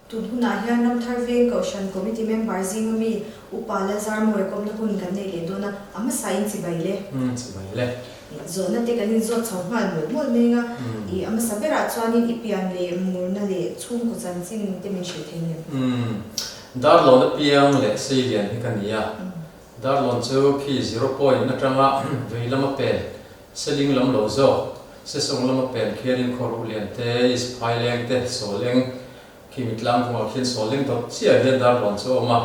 Tun hunah hian Ramthar Veng Kohhran Committee member zinga mi Upa Lalzarmawia kawmna hun kan nei leh dawn a, a hmasain chibai le. Umm chibai le. Zawhna te kan inzawt chho nghal mawlh mawlh mai anga, i a hmasa berah chuanin i pian leh murna leh chhungkaw chanchin te min hrilh thei ngem? Umm Darlawn apiang leh Seilian hi ka ni a, Darlawn chu khi zero point atanga vei lama pen Seling lam lo zawk, Sesawng lama pen khianin Khawruh lian te, East Phaileng te, Sawleng khi mitlang kawngah khian Sawleng dawt chiah hian Darlawn chu a awm a.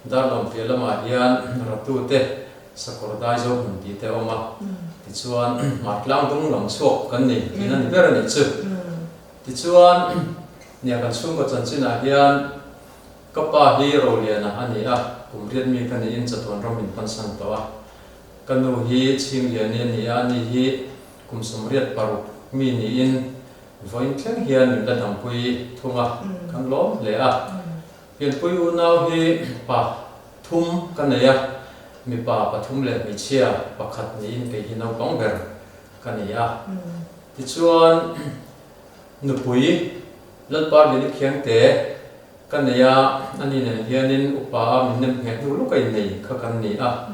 Darlawn piah lamah hian Ratu te, Sakawr dai zo hmun tih te a awm a. Tichuan Hmartlang dung lam chhuak kan ni tihna ni ber a nih chu. Tichuan nia kan chhungkaw chanchinah hian ka pa hi Roliana a ni a, kum riat mi ka niin chatuan ram min pansan tawh a. Ka nu hi Chhingliani a ni a, ani hi kum 86 mi niin vawiin thleng hian min la dampui thung a, kan lawm hle a. Pianpui unau hi pa thum ka nei a, mipa pathum leh hmeichhia pakhat niin kei hi naupang ber ka ni a. Tichuan nupui Lalparliani Khiangte Ka nei a, ani nen hianin upa a min nem ngheh hnu lawk a innei kha kan ni a.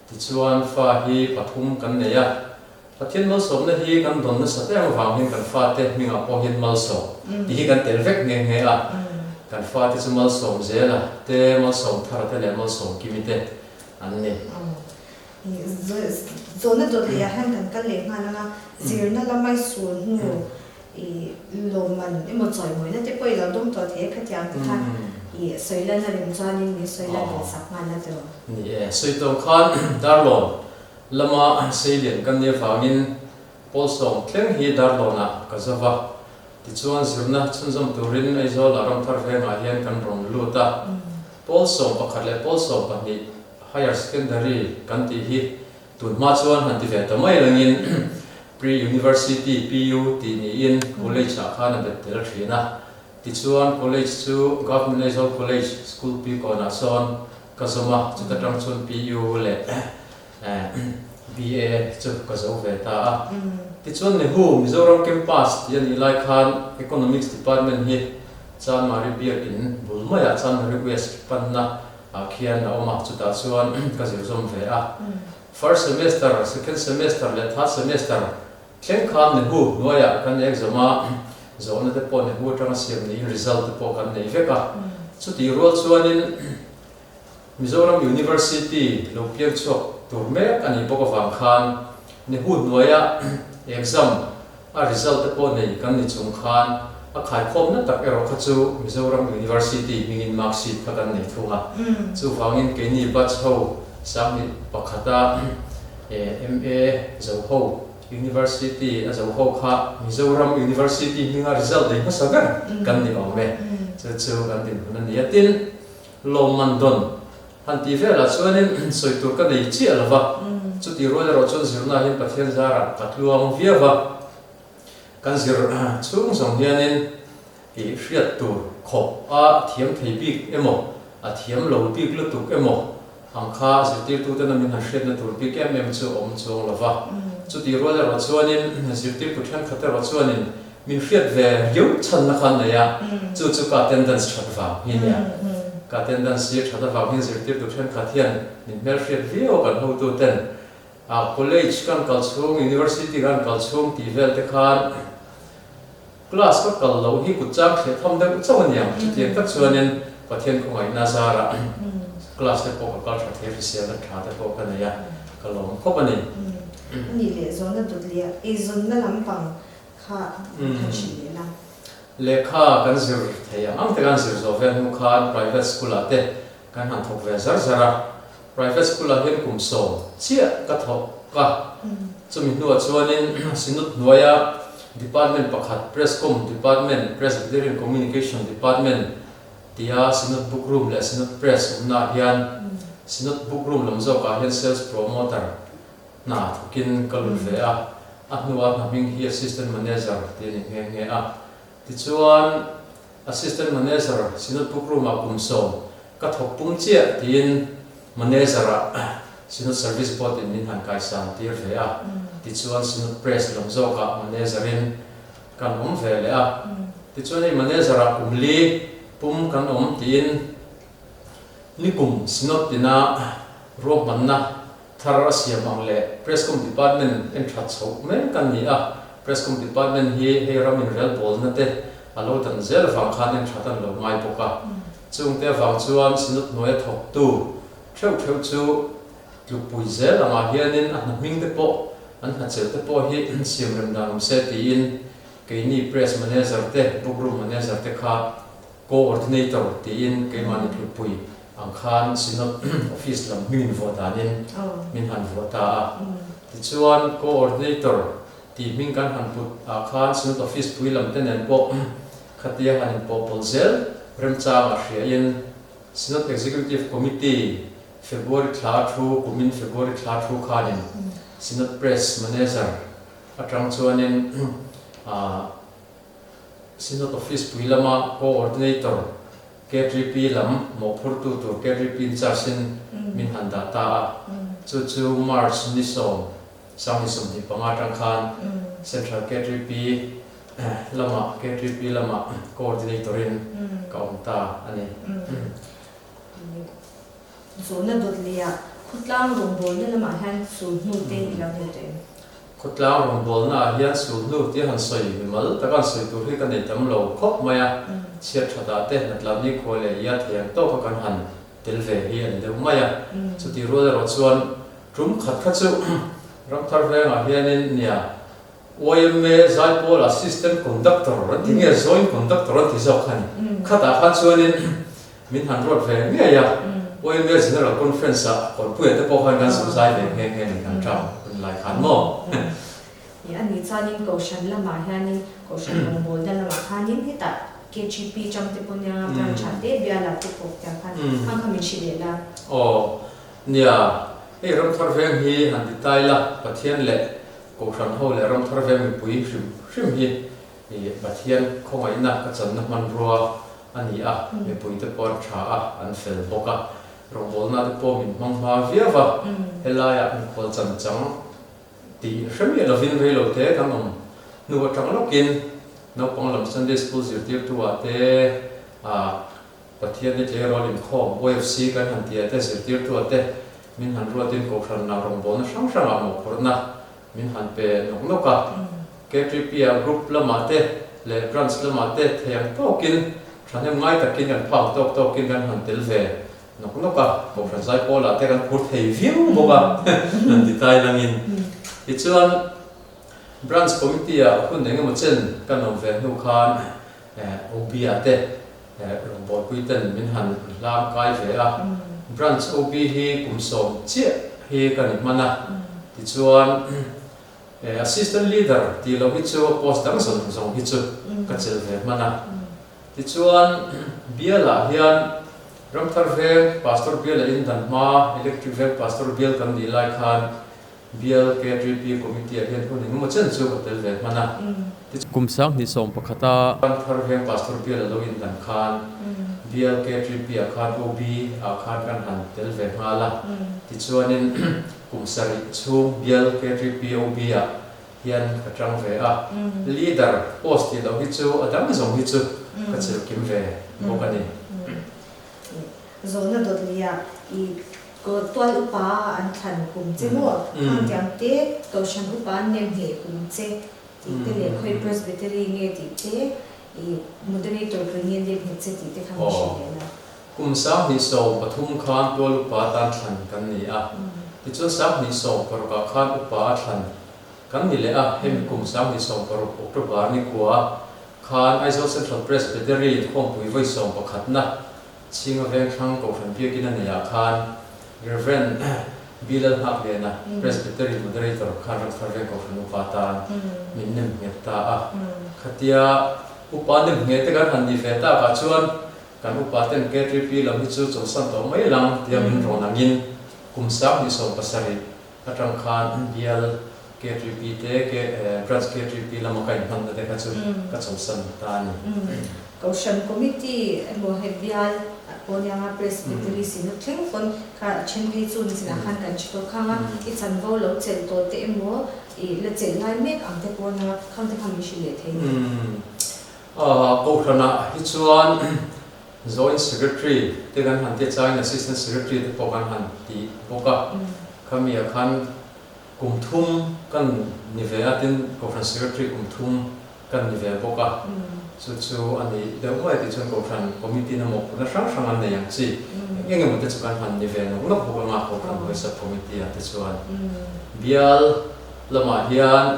Tichuan fa hi pathum kan nei a, Pathian malsawmna hi kan dawn nasat em avang hian kan fate hmingah pawh hian malsawm tih hi kan tel vek nghe nghe a. Kan fate chu malsawm zela te, malsawm thara te leh malsawm kimi te an ni. Zawhna dawt leh ah hian kan kal leh nghal ang a, zirna lama i sul hnu I lawmman emaw chawimawina te pawh i lo dawng tawh thei a, khatiang te kha i sawi lan a rem chuanin min sawi lan tel sak nghal a tiraw? Ni e, sawi tawng khan Darlawn lama Seilian kan nih avangin Pawlsawm thleng hi Darlawnah ka zo va, tichuan zirna chhunzawm turin Aizawlah Ramthar vengah hian kan rawn lut a, Pawlsawm pakhat leh Pawlsawm pahnih Higher Secondary kan tih hi Tun hma chuan han ti ve ta mai langin Pre-University, PU, tih niin College ah khan a bet tel thin a. Tichuan College chu Government Aizawl College School Pyikawnah sawn ka zawm a, chuta tang chuan PU leh BA chu ka zo ve ta a. Tichuan Nehu Mizoram Campus tih a nih lai khan Economics Department hi Chanmari Biakin bul maiah Chanmari West panna ah khian a awm a, chutah chuan ka zir zawm ve a. First semester, second semester leh third semester thleng khan Nehu hnuaiah kan exam a, zawhna te pawh Nehu atanga siam niin result te pawh kan nei vek a. Chutih rual chuanin Mizoram University lo piang chhuak tur mek a nih bawk avang khan Nehu hnuaia exam A result te pawh nei kan ni chung khan a khaikhawmna tak erawh kha chu Mizoram University hmingin mark sheet kha kan nei thung a. Chuvangin keini batch ho 1001 a MA zo ho University a zo ho kha Mizoram University hminga result nei hmasa ber kan ni awm e. Chu chu kan dinhmun a ni a. Tin, lawmman dawn Han tih velah chuanin sawi tur ka nei chiah lo va, chutih rual erawh chuan zirna hian Pathian zarah ka tluang viau va, kan zir chhung zawng hianin i hriat tur khawp a thiam thei bik emaw, a thiam lo bik lutuk emaw ang kha zirtirtuten a min han hriatna tur bik em em chu a awm chuang lo va. Chutih rual erawh chuanin zirtirtu thenkhat erawh chuanin Min hriat ve riau chhanna kha an nei a, chu chu ka attendance that vang hi nia. Ka attendance hi a that avang hian zirtirtu thenkhat hian min hmelhriat viau a kan hotu ten a college kan kal chhung, university kan kal chhung tih vel te khan class ka kal loh hi kut chang thleh tham deuh chauh a niang. Chutiang tak chuanin Pathian khawngaihna zarah class te pawh ka kal tha thei hriselna tha te pawh ka nei a, ka lawm khawp a ni. A nih leh zawhna dawtliah eizawnna lampang Kha kan hrilh leh la. Lehkha kan zir thei ang ang te kan zir zawh vel hnu khan private school ah te kan han thawk ve zar zar a. Private school ah hian kum 10 chiah ka thawk a. Chumi hnuah chuanin Synod hnuaia department pakhat Presscom Department, Presbyterian Communication Department tia Synod Book Room leh Synod Press awmnaah hian Synod Book Room lam zawkah hian Sales Promoter Hna thawkin ka lut ve a, a hnuah hna hming hi Assistant Manager tih a ni nghe nghe a. Tichuan, Assistant Manager Synod Book Room-ah kum 10 ka thawk pum chiah tiin Manager-ah Synod Service Board-in min han kaisan tir ve a. Tichuan, Synod Press lam zawkah Manager-in kan awm ve leh a. Tichuan, hei Manager-ah kum li. pum kan awm tiin nikum Synod ina ruahmanna thar a siam ang leh Presscom Department en that chhoh mek an ni a, Presscom Department hi hei ram inrelbawlna te a lo dan zel avang khan en that an lo ngai bawk a, chungte avang chuan Synod hnuaia thawktu theuh theuh chu tlukpui zel angah hianin a hna hming te pawh an hna chelh te pawh hi siam rem dan awm se tiin keini Press Manager te, Bookroom Manager te kha Coordinator tiin keimahni tlukpui ang khan Synod Office lam hmingin vuah danin min han vuah ta a. Tichuan Coordinator tih hming kan han put ah khan Synod Office pui lam te nen pawh khatia han inpawhpawlh zel remchangah hriain Synod Executive Committee February thla thu kumin February thla thu khanin Synod Press Manager atang chuanin ah Synod Office pui lama Coordinator, KTP lam mawhphurtu tur KTP in charge in min han dah ta a, chu chu March ni sawm, 2025 atang khan Central KTP lamah KTP lamah Coordinator in ka awm ta a ni. Zawhna dawt lehah khawtlang rawngbawlna lamah hian sulhnu te i lo nei tawh em? Khawtlang rawngbawlna ah hian sulhnu tia han sawi mimal taka han sawi tur hi ka nei tam lo khawp mai a, chhiat that ah te hnatlan ni khua leh ia thei ang tawka kan han tel ve hi a ni deuh mai a. Chutih rual erawh chuan tum khat kha chu Ramthar vengah hianin nia YMA Zaipawl Assistant Conductor an ti nge Joint Conductor an ti zawk kha ni. Khatah khan chuanin min han ruat ve ngei a, YMA General Conference ah Kawnpuia te pawh khan kan zuk zai ve nghe nghe ni kan ṭang hun lai khan maw? Ih a nih chuanin Kohhran lamah hianin Kohhran rawngbawlna lamah khanin hetah KGP ṭang te pawh nia branch ah te bialah te pawh tiang khan khang kha min hrilh leh la. Aw nia, hei Ramthar veng hi han ti tai la, Pathian leh Kohhran ho leh Ramthar veng mipui hrim hrim hi Pathian khawngaihna ka channa hmanrua a ni a, mipuite pawh an tha a, an fel bawk a, rawngbawlna te pawh min hmang hma viau a, helaiah mikhual chan chang tih hre miah lovin reilote kan awm hnu atang lawkin naupang lam Sunday School zirtirtu ah te ah Pathian ni tleirawl inkhawm, OFC, kan han ti a te, zirtirtu a te min han ruatin Kohhranna rawngbawlna hrang hrangah mawhphurhna min han pe nawk nawk a. KTP ah group lamah te leh branch lamah te thei ang tawkin thahnem ngai takin kan phak tawk tawkin kan han tel ve nawk nawk a. Kohhran Zaipawlah te kan phur thei viau bawk a, han ti tai langin. Tichuan Branch Committee ah hun engemaw chen kan awm ve hnu khan OB-ah te rawngbawlpui ten min han hlang kai ve a, Branch OB hi kum sawm chiah hi ka ni hman a, tichuan Assistant Leader tih loh hi chu post dang zawng zawng hi chu ka chelh ve hman a, tichuan bialah hian Ramthar Veng Pastor bial a indan hma Electric Veng Pastor bial kan nih lai khan Bial KTP Committee ah hian hun engemaw chen chu ka tel ve hman a. Kum 2011 a Ramthar Veng Pastor Bial a lo indan khan Bial KTP ah khan OB ah khan kan han tel ve nghal a. Tichuanin kum sarih chhung Bial KTP OB ah hian ka tang ve a. Leader post tih loh hi chu a dang zawng hi chu ka chelh kim ve bawk a ni. Zawhna dawtliah i Tual upa an thlan kum che maw? Khangtiang te Kohhran upa an nem hneh kum che tih te leh khawi Presbytery nge tih te i Moderator pui nge nem nghet che tih te kha min hrilh leh la. Kum 2013 khan tual upa tan thlan kan ni a, tichuan 2016 ah khan upa a thlan kan ni leh a, hemi kum 2016 October ni kua khan Aizawl Central Presbytery inkhawmpui vawi sawmpakhatna Chhinga Vengthlang Kohhran Biakin a neihah khan Rev. B. Lalnghaklena, Presbytery Moderator khan Ramthar Veng Kohhran Upa tan min nem nghet ta a. Khatia upa nem nghet te kan han ni ve takah chuan kan upa ten KTP lam hi chu chawlhsan tawh mai lang tia min rawn angin kum 2017 atang khan bial KTP te, Branch KTP lama ka inhmanna te kha chu ka chawlhsan ta a ni. Kohhran Committee emaw hei bial pawh nia Presbytery Synod thleng pawn kha then phei chu nichinah khan kan hre tawh khang a, i chanvo lo chelh tawh te emaw i la chelh lai mek ang te pawh nia khang te kha min hrilh leh thei ni. Kohhranah hi chuan. Joint Secretary te kan han tia changin Assistant Secretary te pawh kan han ti bawk a, khami ah khan kum thum kan ni ve a, tin Kohhran Secretary kum thum kan ni ve bawk a, chu chu a ni deuh mai tichuan Kohhran Committee na mawhphurhna hrang hrang an nei ang chi, eng eng emaw te chu kan han ni ve nawk nawk bawk anga Kohhran Hawisa Committee ah te chuan bial lamah hian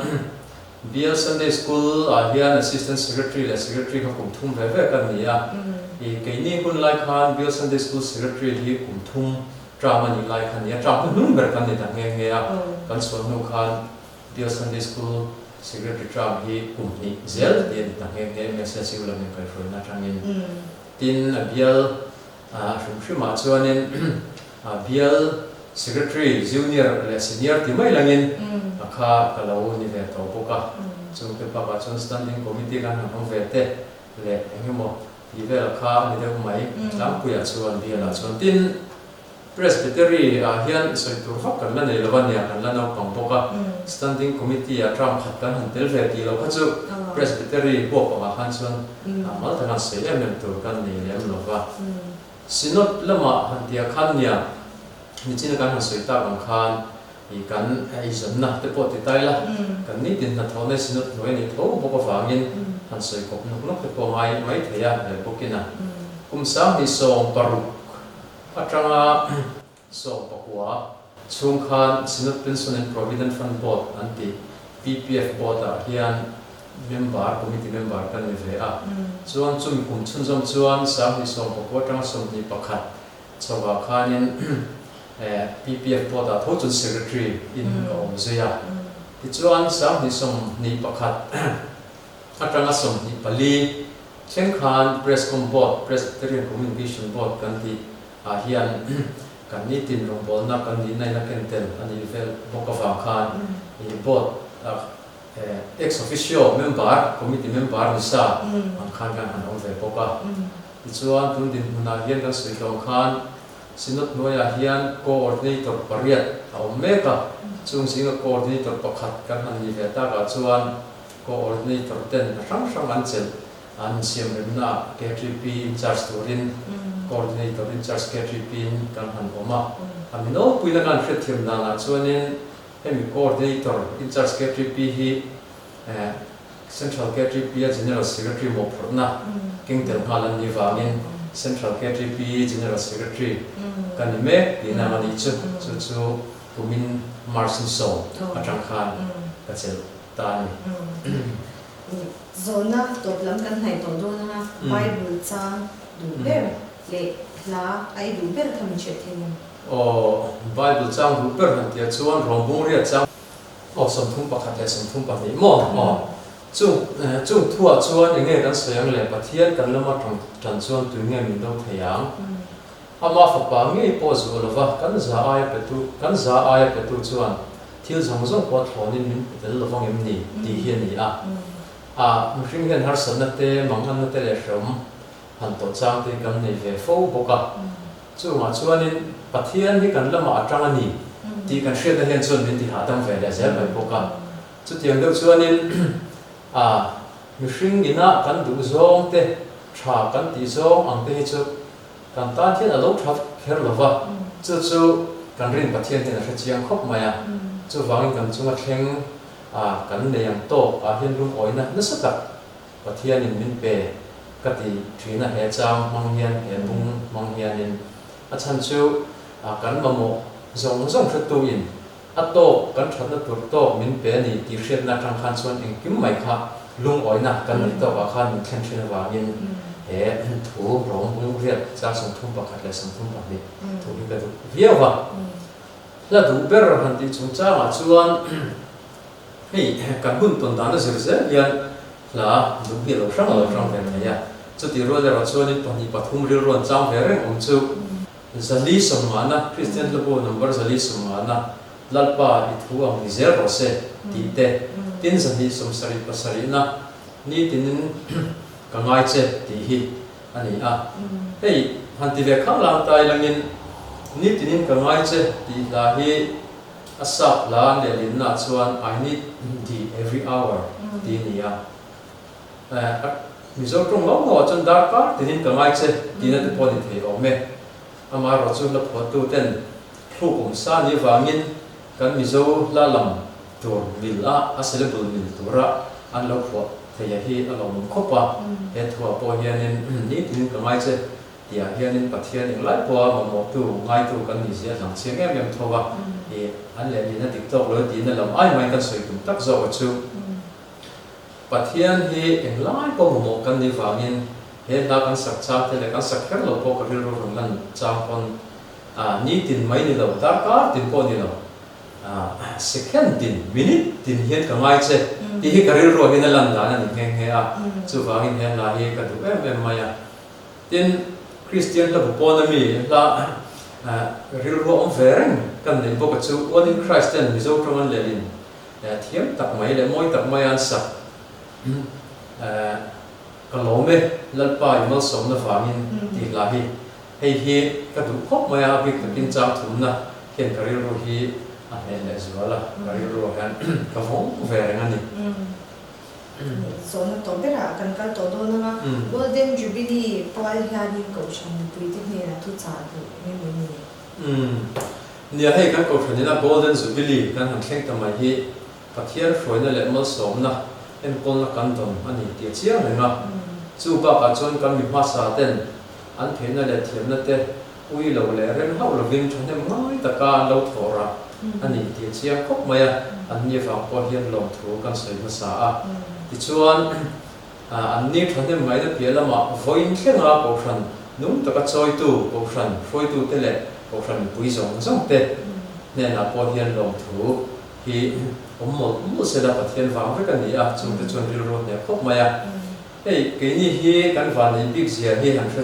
Bial Sunday School ah hian Assistant Secretary leh Secretary kha kum thum ve ve kan ni a. I keini hun lai khan Bial Sunday School Secretary hi kum thum term a nih lai kha ni a, term hnuhnung ber kan ni ta nghe nghe a. Kan chhuah hnu khan Bial Sunday School Secretary term hi kum hnih zel tih a ni ta nghe nghe MSSU lam inkaihhruaina atangin. Tin, a bial A hrim hrimah chuanin bial Secretary Junior leh Senior ti mai langin a kha ka lo ni ve tawh bawk a. Chungte bakah chuan Standing Committee kan han awm ve te leh eng emaw tih vel kha a ni deuh mai. Tlangpuiah chuan bialah chuan tin Presbytery ah hian sawi tur vak kan la nei lo a nia, kan la naupang bawk a. Standing Committee ah term khat kan han tel ve tih lo kha chu Presbytery huap angah khan chuan mal taka han sawi em em tur kan nei lem lo va. Synod lamah han tia khan nia, nichina kan han sawi tak ang khan i kan eizawnna te pawh ti tai la, kan nitin hnathawhna Synod hnuai a nih tho bawk avangin han sawi kawp nawk nawk te pawh ngai mai thei a ve bawkin a. Kum 2016 atanga 19 chhung khan Synod Pension and Provident Fund Board an tih PPF Board ah hian member, committee member ka ni ve a. Chuan chumi kum chhunzawm chuan 2019 atanga 21 chhovah khanin PPF Board ah tho chuan Secretary in ka awm zui a. Tichuan 2021 atanga 24 thleng khan Prescom Board, Presbyterian Communication Board kan tih ah hian kan nitin rawngbawlna kan nihna in a ken tel a nih vel bawk avang khan ih board ah ex officio member, committee member ni sa ang khan kan han awm ve bawk a. Tichuan tun dinhmunah hian kan sawi hlawm khan Synod hnuaiah hian coordinator pariat a awm mek a, chung zinga coordinator pakhat kan han nih ve takah chuan coordinator ten hna hrang hrang an chelh. An siamremna KTP in charge turin Coordinator in charge KTP in kan han awm a. A mi nawlpuina kan hriatthiam danah chuanin hemi Coordinator in charge KTP hi Central KTP a General Secretary mawhphurhna keng tel nghal an nih vangin Central KTP General Secretary ka ni mek tihna ang a nih chu. Chu chu kumin March ni sawm atang khan ka chelh ta a ni. Zawhna tawp lam kan hnaih tawh dawn anga Bible chang duh ber leh hla a i duh ber kha min hriat thei em? Aw, Bible chang duh ber han tih ah chuan Rawmbung riat chang aw 31 leh 32 maw? Aw, chung chung thuah chuan enge kan sawi ang le Pathian kan lama tawng tan chuan tui nge min do thei ang? Ama fapa ngei pawh zuah lova kan za aia petu kan za aia petu chuan Thil zawng zawng pawh thlawnin min pe tel lovang em ni? tih hi a ni a. A mihring hian harsatna te, manganna te leh hreawm han tawh chang te hi kan nei ve fo bawk a. Chungah chuanin Pathian hi kan lamah a tang a ni tih kan hriatna hian chuan min ti hahdam ve leh zel mai bawk a. Chutiang deuh chuanin a mihring ina kan duh zawng te, tha kan tih zawng ang te hi chu Kan tan hian a lo tha kher lo va, chu chu kan rin Pathian hian a hre chiang khawp mai a. Chuvangin kan chunga thleng a kan nei ang tawk ah hian lungawina nasa tak Pathianin min pe ka ti thin a, he chang hmang hian, he bung hmang hianin a chhan chu kan mamawh zawng zawng hretuin A tawk, kan thatna tur tawk min pe a ni tih hriatna atang khan chuan engkim mai kha lungawina kan neih tawkah khan min thlen thin avangin he thu rawng bung riat chang 31 leh 32 thu hi ka duh viau va. Hla duh ber han tih chungchangah chuan hei kan hun tawn dana zir zel hian hla duh hi a lo hrang a lo hrang ve thei a. Chutih rual erawh chuanin pahnih pathum rilru an chang ve reng awm chu. 450, Kristian hlabu number 450, Lalpa i thu ang ni zel rawh se tih te, tin 277 na, Nitinin ka ngai che tih hi a ni a. Hei han ti ve khang lang ta ilangin Nitinin ka ngai che tih hla hi a sap hla an lehlinna ah chuan I need thee every hour tih a ni a. Mizo tawng ngau ngauah chuan darkar tinin ka ngai che tihna te pawh a ni thei awm e. Amaherawh chu hla phuahtu ten thluk awm sa ni vangin kan Mizo hla lam tur mil a, a syllable mil tura an lo phuah theih a hi a lawmawm khawp a. He thuah pawh hianin nitin ka ngai che tihah hianin Pathian englai pawha mamawhtu, ngaitu kan nih zia hlang chiang em em tho a, ih an lehlina dik tawk lo tiin a lam ai mai kan sawi tum tak zawk a chu. Pathian hi englai pawh mamawh kan nih vangin he hla kan sak chang te leh kan sak kher lo pawh ka rilru rawn lan chang pawn ah nitin mai ni lo, darkar tin pawh ni lo, ah second tin, minute tin hian ka ngai che tih hi ka rilruah hian a lan dan a ni nghe nghe a, chuvangin he hla hi ka duh em em mai a. Tin, Kristian hla bu pawn ami hla rilru awm ve reng kan neih bawk a chu One in Christ ten Mizo tawng an lehlin thiam tak mai leh mawi tak mai a an sak Ka lawm e, Lalpa i malsawmna vangin tih hla hi hei hi ka duh khawp mai a, a bik takin chang thumna hian ka rilru hi a hneh leh zual a, ka rilruah hian ka vawng ve reng a ni. Zawhna tawh berah kan kal tawh dawn ang a, Golden Jubilee pual hianin Kohhran mipuite hnenah thuchah duh eng emaw ni? Umm. Nia hei kan Kohhran ina Golden Jubilee kan han thleng ta mai hi Pathian hruaina leh malsawmna enkawlna kan dawn a ni tih a chiang reng a. Chu bakah chuan kan mi hmasa ten an theihna leh thiamna te ui lo leh rem hauh lovin thahnem ngai taka an lo thawh rah a ni tih a chiang khawp mai a, an ni avang pawh hian lawmthu kan sawi hmasa a. Tichuan, an ni thahnem ngaihna piah lamah vawiin thlenga Kohhran nung taka chawitu, Kohhran hruaitute leh Kohhran mipui zawng zawng te hnenah pawh hian lawmthu hi awm mawlh mawlh sela Pathian vang vek a ni a, chungte chuan rilru a hneh khawp mai a. Hei, keini hi kan vanneih bik zia hi han hre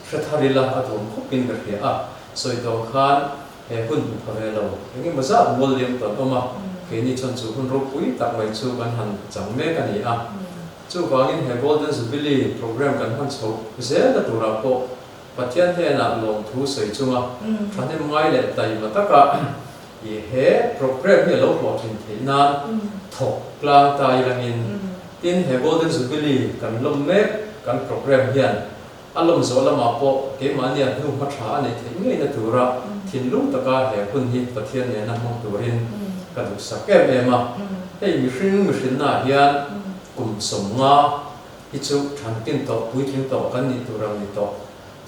Hre thar ila a duam khawpin ka hria a, sawi tawng khan he hun hmu pha ve lo eng emaw zat mual liam tawn awm a, keini chuan chu hun ropui tak mai chu kan han chang mek a ni a. Chuvangin he Golden Jubilee programme kan hman chhoh zelna turah pawh Pathian hnenah lawmthu sawi chunga thahnem ngai leh taima taka i he programme hi a lo hlawhtlin theih nan thawk tlang ta ilangin tin he Golden Jubilee kan lawm mek kan programme hian A lawm zawh lamah pawh keimahnia hnu hma tha a neih theih ngeina tura thinlung taka he hun hi Pathian nena hmang turin ka duhsak em em a. Hei mihring mihrinnaah hian kum 50 hi chu thankin tawh, puitling tawh kan nih tur ang ni tawh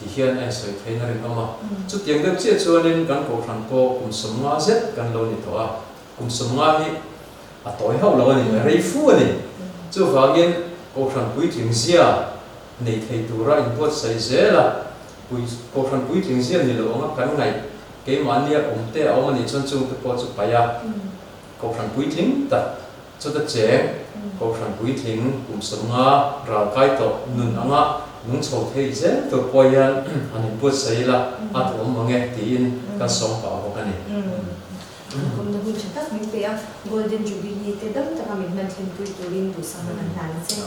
ti hian a insawi theiin a rinawm a. Chutiang deuh chiah chuanin kan kohhran pawh kum 50 zet kan lo ni tawh a. Kum 50 hi a tawi hauh lo a ni, a rei fu a ni. Chuvangin kohhran puitling zia nei thei tura inbuatsaih zel a, pui Kohhran puitling zia ni lo anga kan ngaih keimahnia awm te a awm a nih chuan chungte pawh chu paih a, Kohhran puitling tak chuta cheng Kohhran puitling kum 50 ral kai tawh nun anga nung chho thei zel tur pawh hian han inbuatsaih ila a duhawm mang e tiin kan sawm pah bawk a ni. Kum na hun tha tak min pe a, Golden Jubilee te dam taka min hman thlenpui turin duhsakna kan hlan a che.